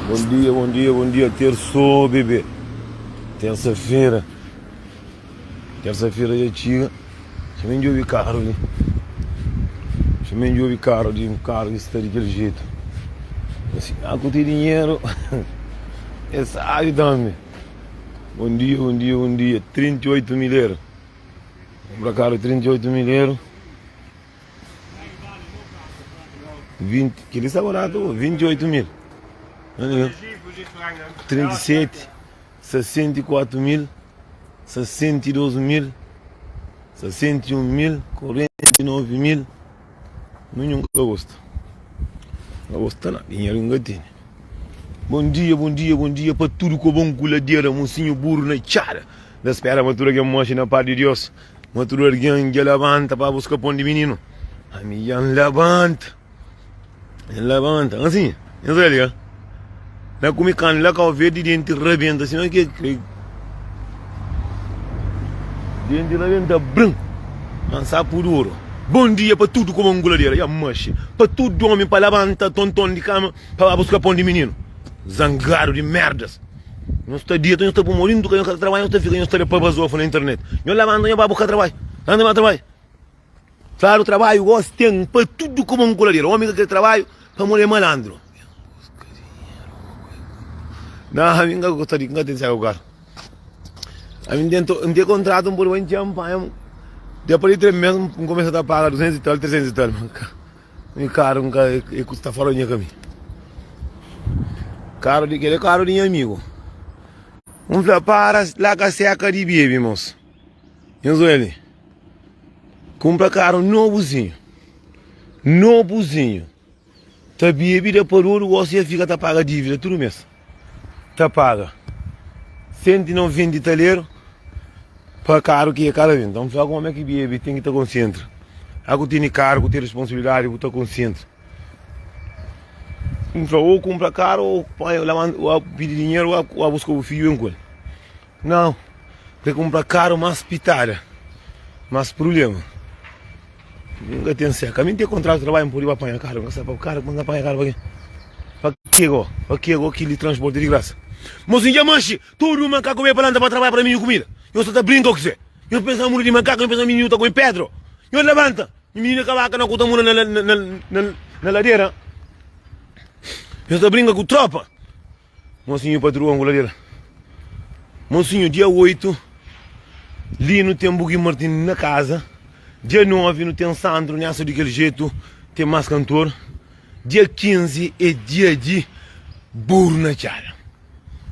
Bom dia, bom dia, bom dia. Terçou, bebê. Terça-feira. Terça-feira já txiga. Xa ben djobe karu li. Xa ben djobe karu di un karu ki sta di kel jetu. Asi, ah, ku ten dinheru. É sabi tambi. Bom dia, bom dia, bom dia. 38 mil euro. Compra karu 38 mil euro. 20, kel-li sta baratu, 28 mil. 37. 64 mil, 62 mil, 61 mil, 49 mil. Ninhun ka gosta. Ka gosta na, dinheru nka tene. Bom dia, bom dia, bom dia pa tudu kobon ku ladera, mosinhu buru na txada. Na spera ma tudu algen moxe na par di Dios, ma tudu algen dja labanta pa buska pon di mininu. Ami dja N labanta. N labanta, assim, N sai ali, na kume karni la Kau Verdi, denti rabenta, sima ke kre, denti rabenta brin, ma N sa puduru. Bom dia pa tudu kuma nguladeira, ya maxi, pa tudu omi pa labanta tonton di kama pa ba buska pon di mininu, zangadu di merdas. Nhos ta dieta, nhos ta pui mo dintu ka nhos ka ta trabadja, nhos ta fika nhos ta da pa bazofa na internet. Nhos labanta, nhos ba buska trabadju, labanta ba trabadju. Fladu trabadju gosi ten pa tudu kuma un kuladeru. Omi ka kre trabadju pamodi é malandru. Na, ami nka gosta di, nka ten sega ku karu. Ami n ten, n ten kontratu n pudi bai ntxia n panha, depois di 3 mes n kumesa ta paga 200 i tal, 300 i tal. Mi karu nka, e kusta fora di nha kaminhu. Karu di, kel é karu di nha amigu. N fla, para la ka seka di bebe, mos. Nhos oja li. Kunpra karu nobuzinhu, nobuzinhu. Ta bebe da pa dodu gosi ya fika ta paga dívida tudu mês. Ta paga 190 taleru pa karu ki é kada vez. Nton, fla ku omi ki bebe ten ki ta konsentra. A ku tene karu, ku ten responsabilidadi, bu ta konsentra. N fla ô kunpra karu ô panha ô pidi dinheru ô buska bu fidju ben ku el. Nau, kre kunpra karu mas pitada, mas prublema. N ka ten seka. Mi N ten kontratu di trabadju, N pode ba panha karu. N ka sabe pa karu, N ta panha karu pa ke? Pa ke go? Pa ke go kili transporti di grasa? Mosinhu dja manxi, tudu makaku bai pa lanta pa trabadja pa da mininu kumida. Nhos sta ta brinka o kise? Nhos pensa ma mundu di makaku, nhos pensa ma mininu ta kume pedra? Nhos labanta! Mininu ka baka na ku ta mura na, na, na, na, na ladera. Nhos ta brinka ku tropa. Mosinhu patrua nguladeira. Mosinhu dia 8 li nu ten Bugi Martin na kaza. Dia 9 nu ten Sandro nessa di kel jetu ten mas kantor. Dia 15 é dia di burro na txada.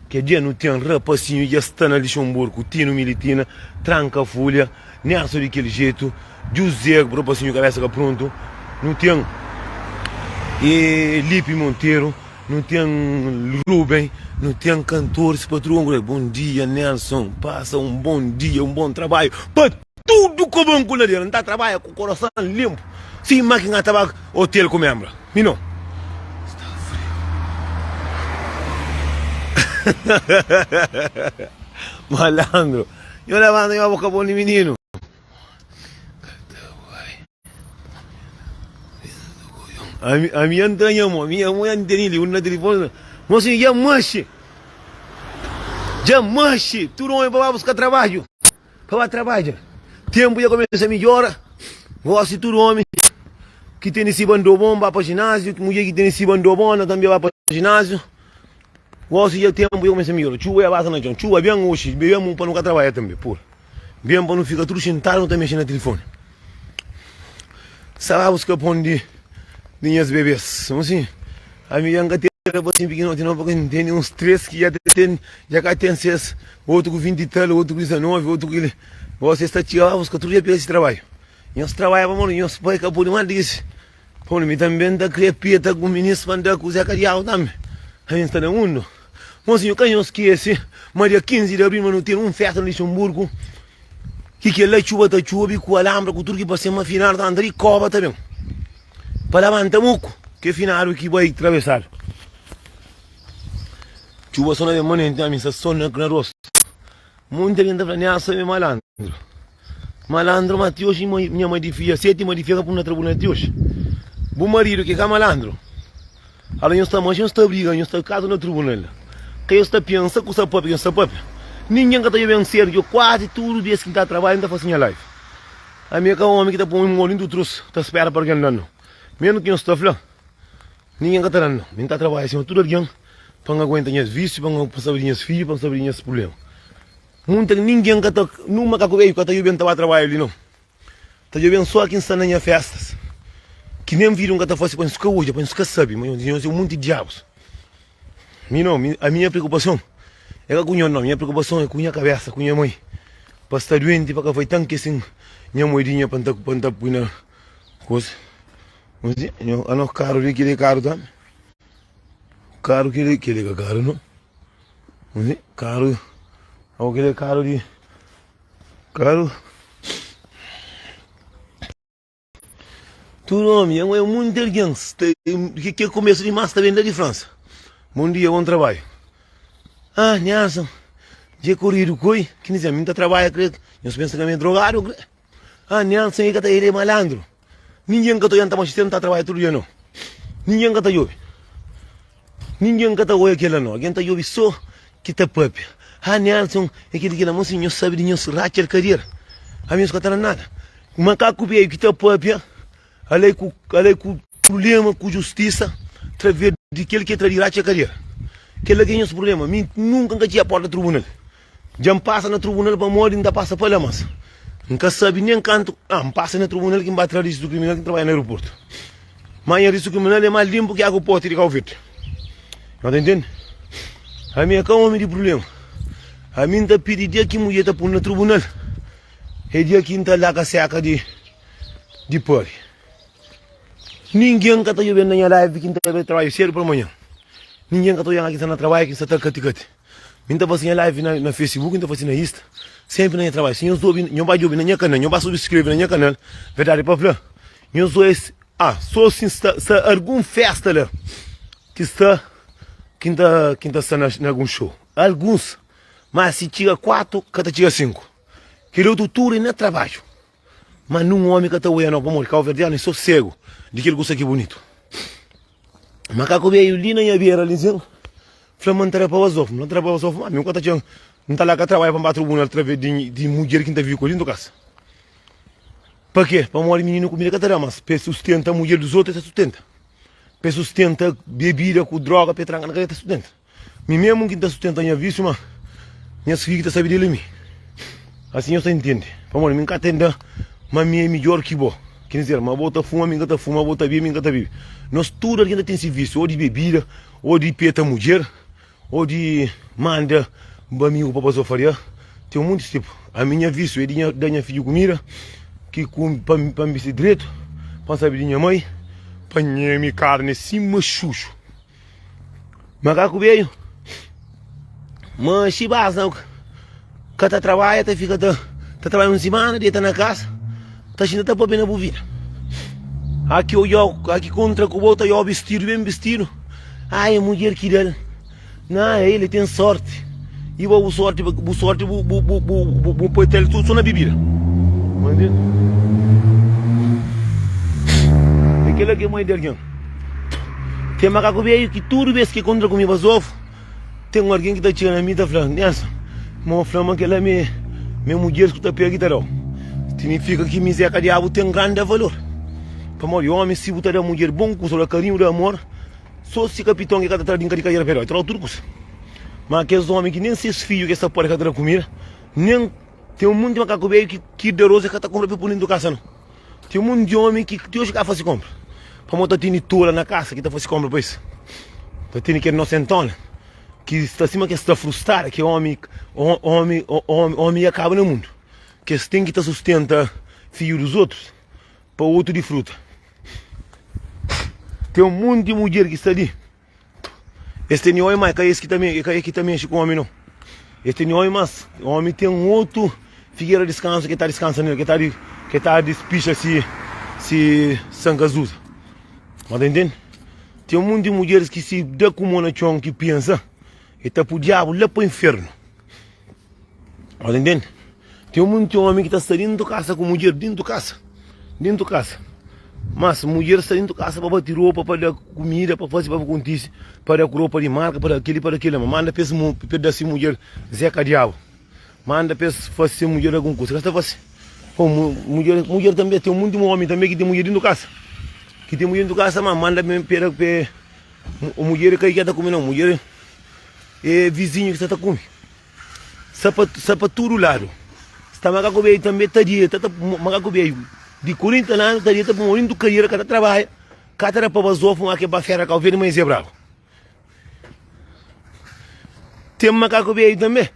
Kel dia nu ten rapasinhu dja sta na Lixonburgu, Tino Militina, Tranka Fulha, Nelson di kel jetu, Djuzé, rapasinhu kabesa ka prontu. Nu ten e Lipe Monteiro. Nu ten Ruben, nu ten kantoris, patrua ku Bom dia Nelson, pasa un bom dia, un bom trabalho pa tudo ku bom ku ladeira. N ta trabalha ku korason limpu, sima ki N ta ba hotel ku membra. Mi no. Sta frio. Malandro, nho labanta nho boka bom di mininu. Ami, ami ya ntra nha mo, mi amo ya nteni li, un na telefone, mosinho dja manxe, dja manxe, tudu omi pa ba buska trabadju, pa ba trabadja, tempu dja kumesa midjora, gosi tudu omi ki tene si bandobon ba pa jináziu, mudjer ki tene si bandobona tambi ba pa jináziu, gosi dja tempu dja kumesa midjora, txuba dja basa na txon, txuba ben oxi, ben pa nu ka trabadja tambi, pur. Ben pa nu fika tudu xintadu nu ta mexe na tilifoni. Sa ba buska pon di di nhas bebes. Assim, ami dja N ka ten rapasinhu pikinoti nau, purki N tene uns 3 ki dja ten dja ka ten ses, otu ku 20 i tal, otu ku 19, otu ku kili. Gosi es ta txiga ba buska tudu dja pega si trabadju. Nhos trabadja pamodi nhos pai ka pudi mas di ki si. Pamodi mi tanbe N ta kria pita ku minis pa N da ku Zé Kadiau tanbe. Ami N sta na mundu. Mosinhu, ka nhos skese ma dia 15 di abril ma nu ten un festa na Lixemburgu ki kel la txuba ta txobe ku alambra ku tudu ki parse ma finadu ta anda di koba ta ben pa labanta muku ke finadu ki bai trabesadu. Txuba so na ben manenti ami sta so na rostu. Munti algen ta fla, Nelson é malandru. Malandru ma ti oji nha mai di fia seti mai di fia ka pun na trabunal ti oji. Bu maridu ki ka malandru. Ala nhos ta manxa nhos ta briga nhos ta kaza na trubunal. Ka nhos ta pensa ku sa papia ki nhos ta papia. Ningen ka ta djoben sedu ki kuazi tudu bes ki N ta trabadja N ta fasi nha live. Ami é ka omi ki ta poi mon dintu trus ta spera pa algen dan nau. Menu ki nhos ta fla ningen ka ta dan nau. Mi N ta trabadja sima tudu algen pa N aguenta nhas visiu pa N sabe di nhas fidju pa N sabe di nhas prublema. Munta ningen ka ta nun makaku bedju ka ta djoben ta ba trabadja li nau. Ta djoben so ki N sta na nha festas Ki nen vida N ka ta fase pa nhos ka odja, pa nhos ka sabe Ma nhos é un monti diabus Mi no, mi, ami nha preokupason É ka ku nho no, nha preokupason é ku nha kabesa, ku nha mai Pa sta duenti, pa ka fai tan ki sin nha moedinha pa N ta, pa N ta pui na koza Nho, ano karu li, kili é karu tambi Karu kili, kili ka karu no Karu, kili é karu di. Karu Tudu omi é munti algen Ke kumesu di mas ta ben la di Fransa Bon dia, bon trabadju Ah, Nelson, dja koridu koi Ki mi ta trabadja kre Nhos pensa ka mi é drogadu kre Ah, Nelson, el ka ta el é malandru Ningen ka ta oja-m ta manxe sedu, N ta trabadja tudu dia no Ningen ka ta djobe Ningen ka ta oja kela no Algen ta djobe so ki ta papia Ah, Nelson, é kel kela Mo si nhos sabe di nhos ratxa di kadera Ami nhos ka ta da nada Makaku bedju ki ta papia Ale ku ale ku prubléma ku justisa Traves di kel ki el tra di ratxa kadera Kel-la ki é nhos prubléma Mi nunka N ka txiga porta tribunal Dja N pasa na trubunal pamodi N ta pasa pa la mas N ka sabe nen kantu Ah, N pasa na trubunal ki N ba tra rijistu kriminal ki N trabadja na aeroportu Má nha rijistu kriminal é más linpu ki agu poti di Kau Verdi Nho ta intende? Ami é ka omi di prubléma Ami N ta pidi dia ki mudjer ta pun na trubunal É dia ki N ta laka seka di di pari Ningen ka ta djobe-m na nha live ki N ta bai trabadju sedu palmanhan Ningen ka ta odja-m ki N sta na trabadju ki N sta ta kati-kati Mi ta fasi nha live na, na Facebook, mi ta fasi na Insta, sempre na nha trabalho. Se nhos obi, nhos ba djobi na nha canal, nhos ba subscreve na nha canal, verdade pa fla. Nhos oi, ah, só si sta, sta algum festa lá que sta que ta que ta sta na, na algum show. Alguns, mas se txiga 4, ka ta txiga 5. Kel outro tudo é na trabalho. Mas num homem ka ta oia não, pamodi cabo-verdiano é só cego de kel kusa ki bonito. Makaku beju li na nha bera li nsin Fla ma N ta da pa bazofu Ma N ta da pa bazofu ma mi N ka ta txeu N ta la ka trabadja pa N ba tribunal atraves di di mudjer ki N ta vive ku el dintu kasa Pa ke? Pamodi mininu kumida ka ta da mas pa e sustenta mudjer dus otu e ta sustenta Pa e sustenta bebida ku droga pa e tranka na kasa e ta sustenta Mi mesmu ki N ta sustenta nha visiu ma nhas fidju ki ta sabe di el é mi. Asi nhos ta intende. Pamodi mi N ka ta da ma mi é midjór ki bo. Ker dizer, ma bo ta fuma, mi N ka ta fuma, bo ta bebe, mi N ka ta bebe. Nos tudu algen ta ten se visiu, ô di bebida, ô di peta mudjer, ô di manda bu amigu pa bazofaria. Ten muntis tipu. Ami nha visiu é di nha da nha fidju kumida, ki kume pa N bisti dretu, pa N sabe di nha mai, pa N nheme karni sima xuxu. Makaku bedju Ma si bas na ka ta trabadja ta fika ta ta trabadja un simana deta na kasa ta xinta ta papia na bu vida Aki odjau aki kontra ku bo ta odjau bistidu ben bistidu Ai é mudjer ki dal Na el ten sorti I bo bu sorti bu sorti bu bu bu bu bu poi tel tudu so na bibida É kela ki é mãe di algen Ten makaku bedju ki tudu bes ki kontra ku mi bazofu Ten un algen ki ta txiga na mi ta fla Nelson, ma fla ma kela mi é mudjeris ku ta pega ki ta dau Signifika ki mi Zeka Diabu ten granda valor Pamodi omi si bu ta da mudjer bon kusa, da karinhu, da amor So si kapiton ki ka ta tra di kadera pa el dau, el ta dau tudu kusa Ma kes omi ki nen ses fidju ki es ta pode ka ta da kumida Nen ten un monti makaku bedju ki kir di aroz es ka ta kunpra pa pui dentu kasa no Ten un monti omi ki ti oji ka fasi konpra pamodi ta tene tola na kasa ki ta fasi konpra pa es Ta tene kel nosentona ki sta sima ki es sta frustrada ki omi omi omi ya kaba na mundu ki es ten ki ta sustenta fidju dus otus pa otu di fruta Ten un monti mudjer ki sta li Es tene omi ma é ka es ki ta é ka es ki ta mexe ku omi no. Es tene omi mas omi ten otu figera diskansu ke ta diskansa nel, ke ta ke ta dispixa si si sankazuza. Ba ta intende? Ten munti mudjeris ki si da ku mo na txon ki pensa e ta pu diabu la pa infernu. Ba ta intende? Ten munti omi ki ta sta dentu kasa ku mudjer, dentu kasa, dentu kasa. Mas mudjer sta dentu kasa pa bati ropa, pa da kumida, pa fazi, pa kontisi, pa da ku ropa di marka, pa da keli, pa da kila. Ma manda pa es, pa da si mudjer zeka diabu. Manda pa es fasi se mudjer algun kusa, ka sta fasi. Pô, mudjer, mudjer tanbe, ten munti omi tanbe ki ten mudjer dentu kasa, ki ten mudjer dentu kasa, ma manda pa pa pa mudjer ka ta kume nau, mudjer é vizinhu ki sta ta kume. Sta pa sta pa tudu ladu. Sta makaku bedju tanbe ta dieta ta makaku bedju di 40 anu ta dieta pamodi ntu kariera ka ta trabadja ka ta da pa bazofu ma ke ba fera kau verdi ma es é brabu. Ten makaku bedju tanbe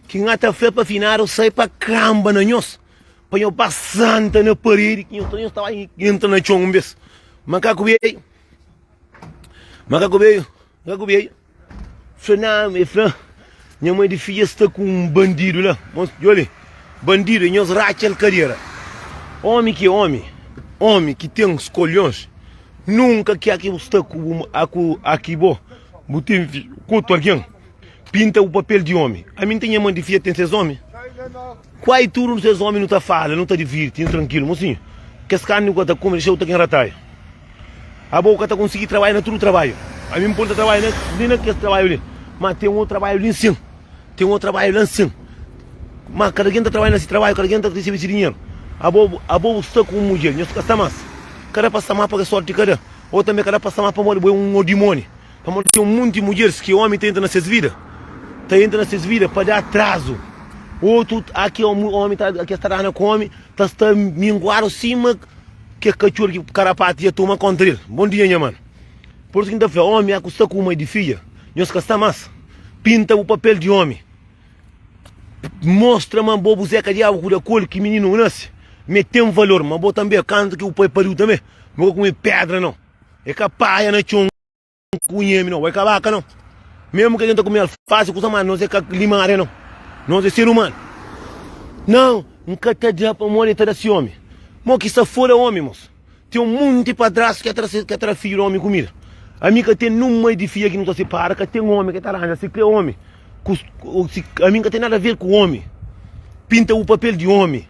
ki nha ta fla pa finadu sai pa kanba na nhos pa nho ba santa na paredi ki nho ta bai entra na txon un bes. Makaku bedju makaku bedju makaku bedju. Fla na e fla nha mai di fidja sta ku un bandidu la mos djobe bandidu e nhos ratxa el kadera omi ki é omi omi ki ten skolhons nunka ki aki bu sta ku bu aku aki bo bu ten fidju ku otu algen pinta bu papel di omi ami n ten nha mai di fidja ten ses omi kuai tudu ses omi nu ta fala nu ta divirti nu trankilu mosinhu kes karni ku ka ta kume dexa bu ta ken rataya. Abo bu ka ta konsigi trabadja na tudu trabadju. Ami N pode ta trabadja na li na kes trabadju li, ma ten otu trabadju li nsin, ten otu trabadju la nsin. Ma kada algen ta trabadja na si trabadju, kada algen ta resebe si dinheru. Abo, abo bu sta ku un mudjer, nhos ka sta mas. Ka da pa sta mas pa ke sorti ka da. Ô tanbe ka da pa sta mas pamodi bo é un dimoni. Pamodi ten munti mudjeris ki omi ta entra na ses vida, ta entra na ses vida pa da atrazu. Otu, aki omi ta, ki es ta dana ku omi, ta sta minguadu sima. Ke katxor ki karapatu dja toma konta del. Bon dia nha mano. Por isu ki N ta fla, omi a ku sta ku mai di fidja, nhos ka sta mas. Pinta bu papel di omi. Mostra ma bo bu zeka diabu ku da kol ki mininu nase, ma e ten valor, ma bo tanbe kantu ki bu pai pariu tanbe, bo ka kume pedra nau. E ka paia na txon. Ku nhemi nau, é ka baka nau. Mesmu ki a gente ta kume alfase kusa ma nos é ka limaria nau. Nos é ser humano. Não, N ka ta da pamodi el ta da si omi. Mo ki sta foda omi, mos. Ten un monti padrastu ki ta ki ta da fidju di omi kumida. Ami ka ten nun mai di fia ki nu ta separa, ka ten omi ki ta ranja si kre omi. Ku, si, ami N ka ten nada a ver ku omi. Pinta bu papel di omi.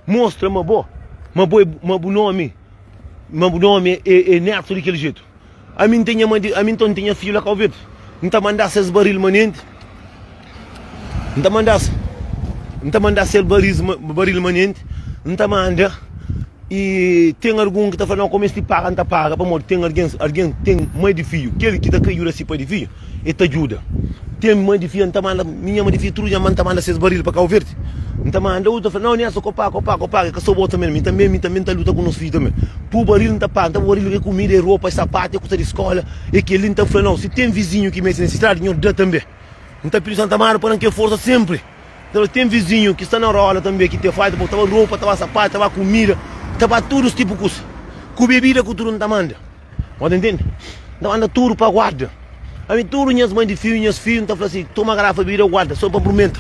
Mostra ma bo, ma bo é, ma bu nomi, ma bu nomi é, é Nelson di kel jetu. Ami N ten nha mãe di, ami nton N ten nha fidju la Kau Verdi. N ta mandá ses baril manenti, N ta mandá, N ta mandá ses baris, baril manenti, N ta manda i ten algun ki ta fla nau, ku mesti paga N ta paga, pamodi ten algen, algen ten mãe di fidju, kel ki ta kre djuda si pai di fidju, e ta djuda. Ten mãe di fidju, N ta manda, mi nha mãe di fidju tudu dia ma N ta manda ses baril pa Kau Verdi. N ta manda, otu ta fla, nau Nelson, ko paga, ko paga, ko paga, e ka so bo tanbe, mi tanbe, mi tanbe N ta luta ku nos fidju tanbe. Pu baril N ta paga, N ta pu baril e kumida, e ropa, e sapatu, e kusa di skola, e kel-li N ta fla, nau, si ten vizinhu ki meste nisisidadi, nho da tanbe. N ta pidi Santa Amaro pa da-m kel forsa senpri. N ta fla, ten vizinhu ki sta na rola tanbe, ki ten falta, ta ba ropa, ta ba sapatu, ta ba kumida, ta ba tudu es tipu kusa. Ku bebida ku tudu N ta manda. Bo ta intende? N ta manda tudu pa guarda. Ami tudu nhas mãe di fidju, nhas fidju, N ta fla si, toma garafa bebida guarda, so pa purmenta,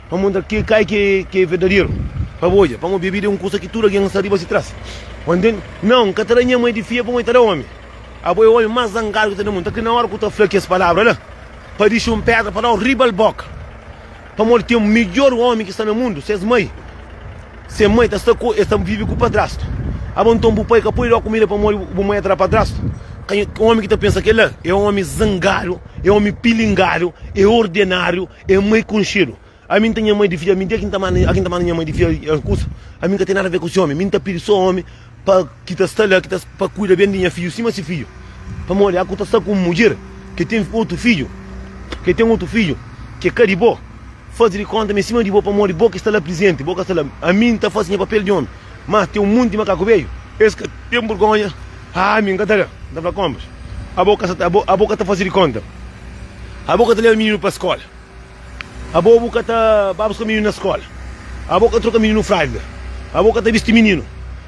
pa montra ki kai ki é verdaderu, pa bo odja, pamodi bebida é un kusa ki tudu algen sta riba si tras. Bo ntende? Nau, N ka ta da nha mãe di fidju pamodi ta da omi. Abo é omi más zangadu ki ta na mundu. Ta kre na ora ku ta fla kes palabra la, pa dixa un pedra pa dau riba-l boka. Pamodi ten midjor omi ki sta na mundu, ses mai, se mai ta sta ku, es ta vive ku padrastu. Abo nton bu pai ka pode dau kumida pamodi bu mai ta da padrastu? Ka omi ki ta pensa kela é omi zangadu, é omi pilingadu, é ordenariu, é mai konxedu. Ami N ten nha mai di fidju, ami dia ki N ta manda, ki N ta manda nha mai di fidju kusa, ami N ka ten nada a ver ku si omi, mi N ta pidi so omi pa ki ta sta la, ki ta pa kuida ben di nha fidju sima si fidju. Pamodi aku ta sta ku un mudjer ki ten otu fidju, ki ten otu fidju ki ka di bo, faze di konta ma é sima di bo, pamodi bo ki sta la prizenti, bo ka sta la. Ami N ta faze nha papel di omi, ma ten un monti makaku bedju, es ka ten burgonha, ami N ka ta da. N ta fla konpas, abo ka sa abo abo ka ta faze di konta, abo ka ta leba mininu pa skola. Abo bu ka ta ba buska mininu na skola. Abo ka troka mininu fralda. Abo ka ta bisti mininu.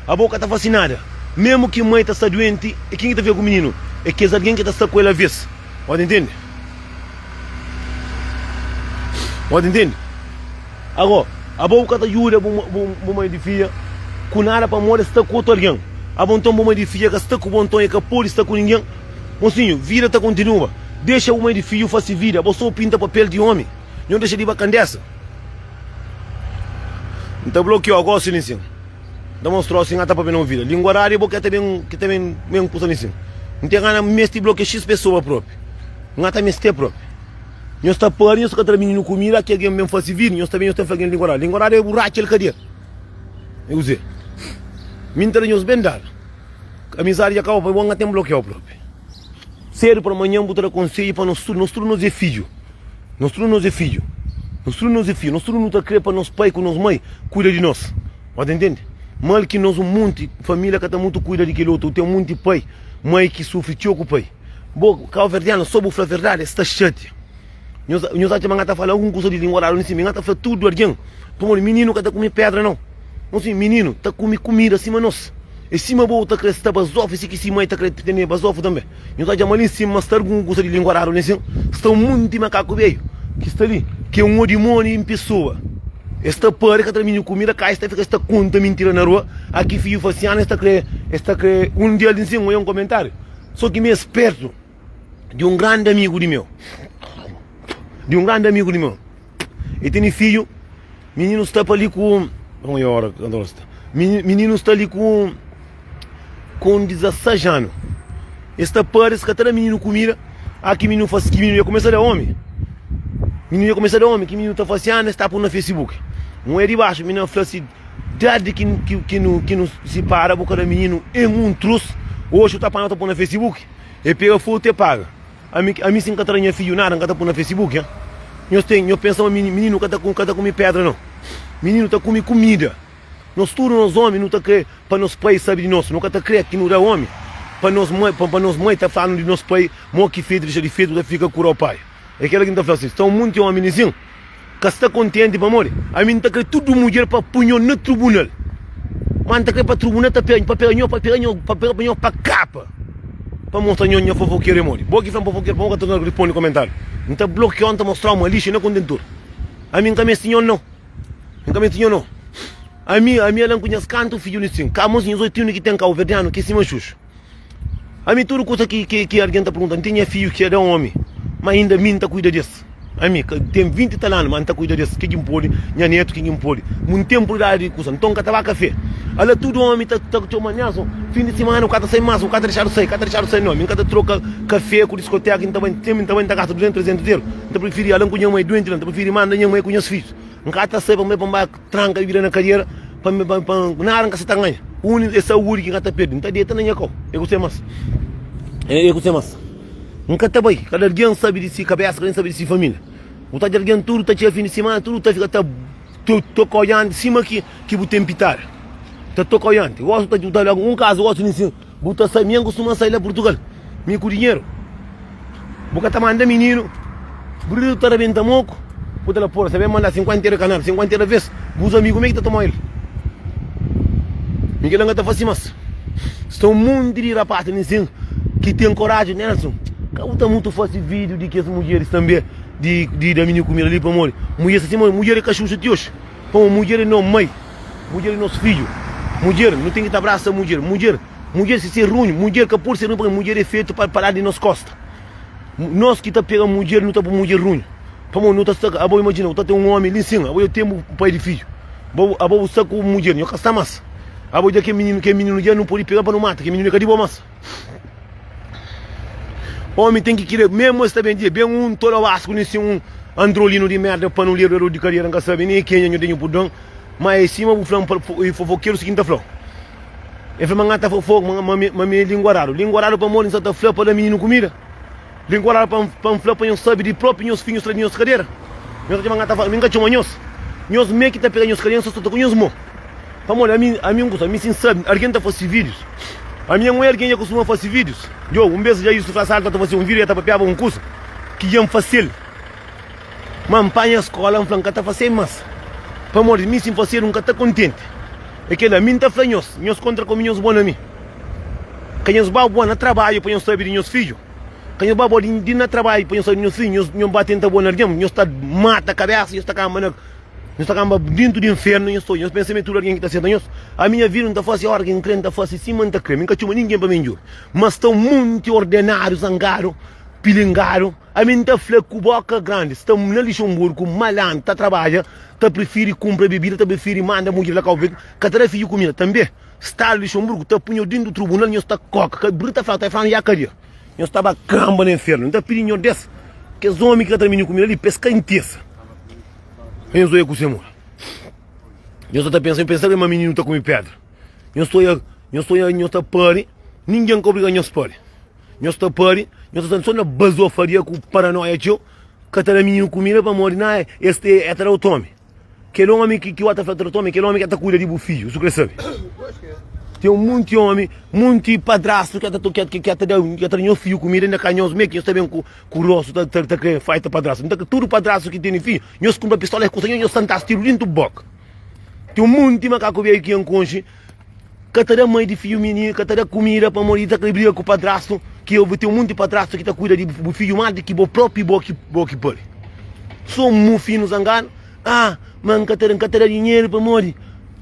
Abo ka ta fasi nada. Memu ki mai ta sta duenti, e ken ki ta fika ku mininu? E kes algen ki ta sta ku el aves. Bo ta intende? Bo ta intende? Ago, abo bu ka ta djuda bu, bu, bu mai di fidja ku nada pamodi el sta ku otu algen. Abo nton bu mai di fidja ka sta ku bo, nton e ka pode sta ku ningen. Mosinhu, vida ta kontinua. Dexa bu mai di fidju fase vida. Bo so pinta papel di omi. Nho dexa di ba kandesa. N ta blokiau gosi li sin. N ta mostrau si N ka ta papia na bu vida. Lingua radu é bo ke ta ben ke ta ben ben kusa li sin. N ten gana N mesti blokia xis pesoa propi. N ka ta meste propi. Nhos ta pari nhos ka ta da mininu kumida ki algen ben fasi vida nhos ta ben nhos ta fla algen lingua radu. Lingua radu é bu ratxa el kadia. É kuzê? Mi N ta da nhos ben dadu. Amizadi dja kaba pa bo N ka ten blokiau propi. Sedu pa manhan bu ta da konsedju pa nos tudu. Nos tudu nos é fidju. Nos tudu nos é fidju. Nos tudu nos é fidju. Nos tudu nu ta kre pa nos pai ku nos mai kuida di nos. Bo ta intende? Mal ki nos un munti familia ka ta mutu kuida di kel otu. Ten munti pai, mai ki sufri txeu ku pai. Bo kauverdianu so bu fla verdadi es ta xatia. Nhos nhos atxa ma N ka ta fala algun kusa di lingua radu nsin? Mi N ka ta fla tudu algen pamodi mininu ka ta kume pedra nau. Nos sin mininu ta kume kumida sima nos. É sima bo ta kre sta bazofu si ki si mai ta kre tene bazofu tanbe. Nhos atxa ma li nsin ma sta algun kusa di lingua radu li nsin? Sta un munti makaku beju ki sta li ki é un odimoni en pesoa. Es ta pari ka ta da mininu kumida ka es ta fika es ta konta mintira na rua. Aki fiju fla si ana es ta kre es ta kre un dia li nsin oia un komentariu. So ki mi é spertu di un grandi amigu di meu, di un grandi amigu di meu. E tene fidju, mininu sta pa li ku, bom é ora kantu ora sta. Mininu sta li ku ku un 16 anu. E sta pari, es ka ta da mininu kumida. Ah ki mininu fasi, ki mininu ya kumesa da omi. Mininu ya kumesa da omi, ki mininu ta fasi anu, es ta pun na Facebook. Un é di baxu, minina fla si Dadi ki ki nu ki nu sipara bu ka da mininu en un trus oxi bu ta panha bu ta pui na facebook e pega fotu e paga ami ami si nka ta da nha fidju nada nka ta pui na facebook nha nhos ten nhos pensa ma mininu ka ta ka ta kumi pedra nau mininu ta kumi kumida nos tudu nos omi nu ta kre pa nos pai sabi di nos nu ka ta kre ki nu da omi pa nos mai pa nos mai ta flanu di nos pai mo ki fetu dixa di fetu ta fika kura o pai e kela ki nta fla si sta un munti omi li sin. Ka sta kontenti pamodi ami N ta kre tudu mudjer pa pui nho na trubunal. Ma N ta kre pa trubunal ta pega, pa pega nho, pa pega nho, pa pega nho pa kapa, pa mostra nho nha fofokeru é modi. Bo ki fla-m fofokeru, pamodi ka ta risponde komentariu? N ta blokiau, N ta mostrau ma lixu é na kontentor. Ami N ka meste nho nau. N ka meste nho nau. Ami, ami ala N ku nhas kantu fidju li sin. Ka mos nhas oitinu ki ten kauverdianu ki é sima xuxu. Ami tudu kusa ki ki ki algen ta pergunta, N ten nha fidju ki é da omi, ma inda mi N ta kuida des. Ami ka ten 20 i tal anu, ma N ta kuida des. Ke ki N pode? Nha netu, ke ki N pode? Mu N ten prioridadi di kusa, nton N ka ta ba kafé. Ala tudu omi ta ta txoma Nelson, fin di simana bu ka ta sai mas, bu ka ta dexadu sai, ka ta dexadu sai. No, mi N ka ta troka kafé ku diskoteka, N ta bai, N ta bai N ta gasta 200, 300 euru. N ta prifiri ala N ku nha mai duenti la, N ta prifiri manda nha mai ku nhas fidjus. N ka ta sai pa N bai pa N ba. Tranka bibida na kadiera pa pa pa nada N ka sa ta ganha. Uni é saúdi ki N ka ta perdi. N ta deta na nha kau. É kuse mas. É kuse mas. N ka ta bai. Kada algen sabe di si kabesa, kada algen sabe di si familia. Bu ta odja algen tudu ta txega fin di simana, tudu ta fika ta toka oianti sima ki ki bu ten pitada. Ta toka oianti. Gosi bu ta bu ta odja un kaza gosi li sin. Bu ta sai, mi N kustuma sai la Purtugal, mi ku dinheru. Bu ka ta manda mininu, bridu ta rabenta moku, bu ta la pora, sa ben manda 50 era kanal, 50 era vez, bus amigu me ki ta toma el. Mi kila N ka ta fasi mas. Sta un monti di rapaz li nsin ki ten koraji, Nelson, ka bu ta mutu fasi video di kes mudjeris tambe di di da mininu kumida li pamodi mudjer sta sima mudjer é ka xuxa ti oxi. Pamodi mudjer é nos mai, mudjer é nos fidju, mudjer nu ten ki ta abrasa mudjer, mudjer, mudjer si ser runhu, mudjer ka pode ser runhu pamodi mudjer é fetu pa pa ladu di nos kosta. Nos ki ta pega mudjer nu ta poi mudjer runhu, pamodi nu ta sta, abo imajina bu ta ten un omi li sin, abo dja ten bu pai di fidju, bo abo bu sta ku mudjer, nho ka sta mas, abo dja kel mininu, kel mininu dja nu pode pega pa nu mata, kel mininu é ka di bo mas. Omi ten ki kre, mesmu es ta ben dje, ben un tolobasku li sin un androlinu di merda panuleru da di kadiera N ka sabe nen kenha nho ten nho purdon ma é sima bu fla-m e fofokeru si ki N ta fla-u E fla ma N ta fofoka ma ma mi é linguaradu Linguaradu pamodi N sa ta fla pa da mininu kumida Linguaradu pa pa N fla pa nhos sabe di propi nhos fidju sta di nhos kadera Nhos ta txoma N ta fla mi N ka txoma nhos Nhos me ki ta pega nhos kadera nhos ta sta ku nhos mo. Pamodi ami, ami un kusa, ami sin sabi, algen ta fasi vídius. Ami un é algen dja kustuma fasi vídius. Djo, un bes dja Yusuf Asal ta fasi un vídiu, el ta papiaba un kusa ki dja N fasel. Ma N panha skola, N fla N ka ta fasel mas. Pamodi mi si N fasedu N ka ta kontenti. É kela, mi N ta fla nhos, nhos kontra ku mi nhos bo na mi. Ka nhos ba bo na trabadju pa nhos sabi di nhos fidju. Ka nhos ba bo di na trabadju pa nhos sabi di nhos fidju. Nhos, nhos ba tenta bo na algen, nhos ta mata kabesa, nhos ta kamba na. Nhos ta kanba dintu di infernu, nhos ta odja. Nhos pensa ma é tudu algen ki ta seta nhos? Ami nha vida N ta fase óra ki N kre, N ta fase sima N ta kre. Mi N ka txoma ningen pa mi djuda. Ma sta un monti ordenadu, zangadu. Pilingadu, ami N ta fla ku boka grandi, sta na Lixonburgu ku malandru ta trabadja, ta prifiri kunpra bebida, ta prifiri manda mudjer la Kau Verdi, ka ta da fidju kumida. Tanbe, stadu Lixonburgu ta pui nho dintu trubunal, nhos ta koka, ka bri ta fla, ta fla ya kadia, nhos ta ba kanba na infernu. N ta pidi nho des, kes omi ki ka ta da mininu kumida li, pa es ka intesa. Pa nhos oia ku se mora. Nhos ta pensa, nhos pensa ma mininu ta kume pedra. Nhos ta oia, nhos ta oia, nhos ta pari, ningen ka obriga nhos pari. Nhos ta pari, nhos ta sta so na bazofaria ku paranoia txeu, ka ta da mininu kumida pamodi na es te é ta da otu omi. Kel omi ki ki ta fla ta da otu omi, kel omi ka ta kuida di bu fidju, su kre sabe. Ten un munti omi, munti padrastu ki ta ki ki ta da ki ta da nhos fidju kumida, inda ka nhos me ki nhos ta ben ku ku rostu ta ta kre faita padrastu. Nta tudu padrastu ki tene fidju, nhos kunpra pistola e kusa nhos nhos santas tiru dintu boka. Ten un munti makaku bedju ki N konxe. Ka ta da mai di fidju mininu, ka ta da kumida pamodi i ta kre briga ku padrastu, ki obi ten munti padrastu ki ta kuida di bu fidju más di ki bo propi bo ki bo ki pari. So mufinu zangadu, ah, ma N ka ta da, N ka ta da dinheru pamodi,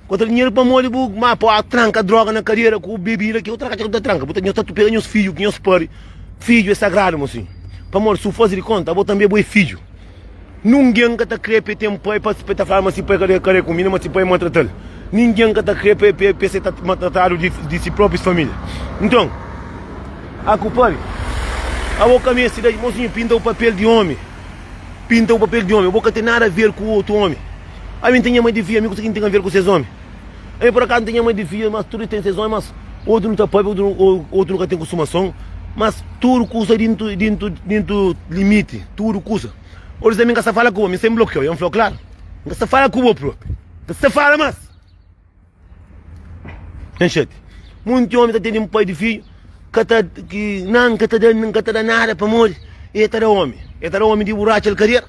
ka ta da dinheru pamodi bu ma po a tranka droga na kadera ku bebida ki otra kaca ku ta tranka, bu ta nhos ta pega nhos fidju ki nhos pari, fidju é sagradu mosinhu, pamodi si bu faze di konta abo tanbe bo é fidju. Nungen ka ta kre pa e ten pai pa e ta fla ma si pai ka da kumida, ma si pai maltrata-l. Ningen ka ta kre pa e ser maltratadu di si próprius família. Nton, a ku pari, abo ka meste da mosinhu pinta bu papel di omi, pinta bu papel di omi, abo ka ten nada aver ku otu omi. Ami N ten nha mai di fidju, ami kusa ki N ten aver ku ses omi? Ami por akazu N ten nha mai di fidju, mas tudu es ten ses omi, mas otu nu ta papia, otu nu ka ten kustumason, mas tudu kusa dintu dintu dintu limiti, tudu kusa. Olis ami N ka sta fala ku bo, mi sta N blokiau, N flau klaru, N ka sta fala ku bo propi, N ka sta fala mas. N xati. Munti omi ta tene un pai di fidju ka ta ki nan ka ta da N ka ta da nada pamodi e ta da omi, e ta da omi di buraca el kadera.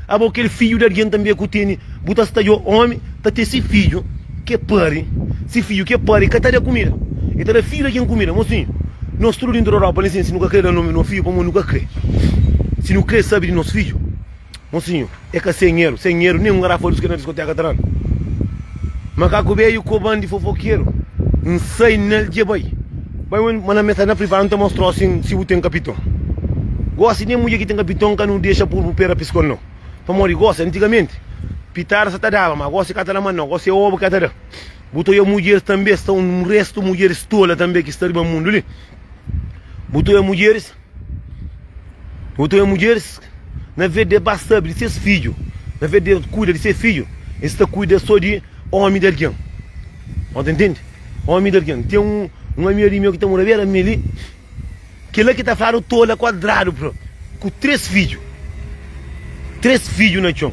Abo kel fidju di algen tanbe ku tene bu ta sta djo omi ta te si fidju ke pari, si fidju ke pari ka ta da kumida, e ta da fidju di algen kumida. Mosinhu, nos tudu dintu di Europa li sin, si nu ka kre da nomi no fidju pamodi nu ka kre. Si nu kre sabi di nos fidju, mosinhu, e ka sen eru, sen eru nen un garafa di uski na diskoteka ta danu. Makaku beju koban di fofokeru, N sai nel dje bai. Bai ma na mesa na privadu N ta mostrau sin si bu ten kapiton. Gosi nen mudjer ki ten kapiton ka nu dexa pur bu pera piskon no. Pamodi gosi antigamenti pitada sa ta daba ma gosi ka ta da ma no gosi é obu ka ta da. Bu ta oia mudjeris tanbe sta un restu mudjeris tola tanbe ki sta riba mundu li. Bu ta oia mudjeris bu ta oia mudjeris na vez de ba sabe di ses fidju na vez de kuida di ses fidju es ta kuida so di omi di algen. Bo ta intende? Omi di algen. Ten un un amiga di meu ki ta mora bera mi li. Kela ki ta fladu tola kuadradu propi ku 3 fidju 3 fidju na txon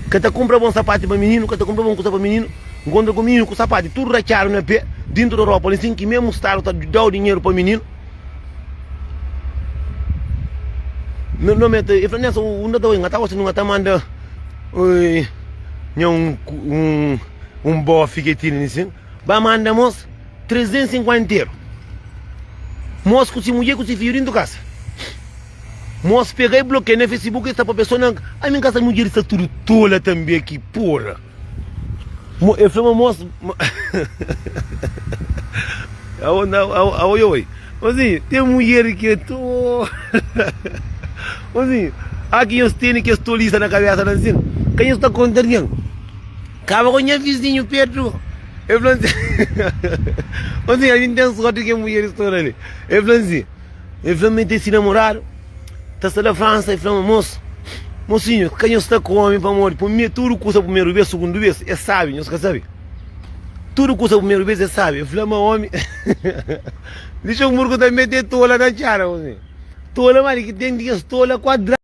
ka ta kunpra bon sapati pa mininu ka ta kunpra bon kusa pa mininu nkontra ku mininu ku sapati tudu ratxadu na pe dintu di ropa li sin ki mesmu stadu ta dau dinheru pa mininu no mete e fla nessa un ta oi nga ta gosta nga ta manda nha un un un bofi ke tene sin ba manda mos 350 eru. Mos ku si mudjer ku si fidju dintu kasa. Mos pega e blokia na Facebook e sta papia so na ami n kasa mudjer sta tudu tola tambe ki porra. Mo e fla ma mos Aoi oi. Mozinho, tem mudjer ki é tola. Mozinho, a ki nhos tene kes tolisa na kabesa na nsin, ka nhos ta konta algen. Kaba ku nha vizinhu Pedru. El fla assim, Mozinho, a gente tem sorte que mulher estoura ali. El fla assim, el fla ma el tem si namorado, ta sta na França, el fla ma moço, mocinho, ka nhos ta come pamodi pumi tudo kusa primeiro vez, segundo vez, é sabe, nhos ka sabe. Tudo kusa primeiro vez é sabe. El fla ma homem, Luxemburgo também tem tola na txada, mocinho. Tola, mano, que tem dias tola quadrado.